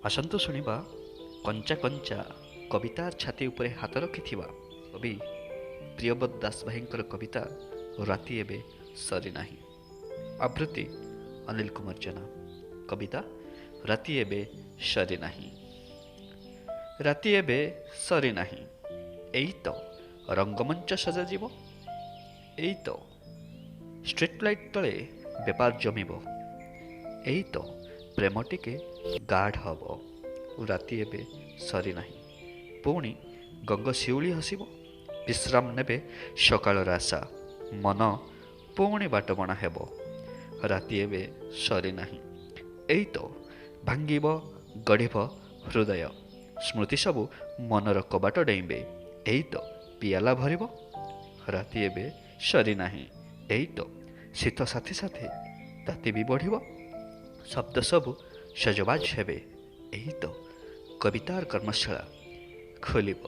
ଆସନ୍ତୁ ଶୁଣିବା କଞ୍ଚା କଞ୍ଚା କବିତା ଛାତି ଉପରେ ହାତ ରଖିଥିବା କବି ପ୍ରିୟବ୍ରତ ଦାସ ଭାଇଙ୍କର କବିତା ରାତି ଏବେ ସରିନାହିଁ। ଆବୃତ୍ତି ଅନିଲ କୁମାର ଜେନା। କବିତା ରାତି ଏବେ ସରିନାହିଁ। ରାତି ଏବେ ସରିନାହିଁ, ଏଇ ତ ରଙ୍ଗମଞ୍ଚ ସଜାଯିବ, ଏଇ ତ ଷ୍ଟ୍ରିଟ୍ ଲାଇଟ୍ ତଳେ ବେପାର ଜମିବ, ଏଇ ତ ପ୍ରେମ ଟିକେ ଗାଢ଼ ହେବ। ରାତି ଏବେ ସରିନାହିଁ, ପୁଣି ଗଙ୍ଗ ଶିଉଳି ହସିବ, ବିଶ୍ରାମ ନେବେ ସକାଳର ଆଶା, ମନ ପୁଣି ବାଟବଣା ହେବ। ରାତି ଏବେ ସରିନାହିଁ, ଏଇ ତ ଭାଙ୍ଗିବ ଗଢ଼ିବ ହୃଦୟ, ସ୍ମୃତି ସବୁ ମନର କବାଟ ଡେଇଁବେ, ଏଇ ତ ପିଆଲା ଭରିବ। ରାତି ଏବେ ସରିନାହିଁ, ଏଇ ତ ଶୀତ ସାଥେ ସାଥେ ତାତି ବି ବଢ଼ିବ, ଶବ୍ଦ ସବୁ ସଜବାଜ ହେବେ, ଏଇ ତ କବିତାର କର୍ମଶାଳା ଖୋଲିବ।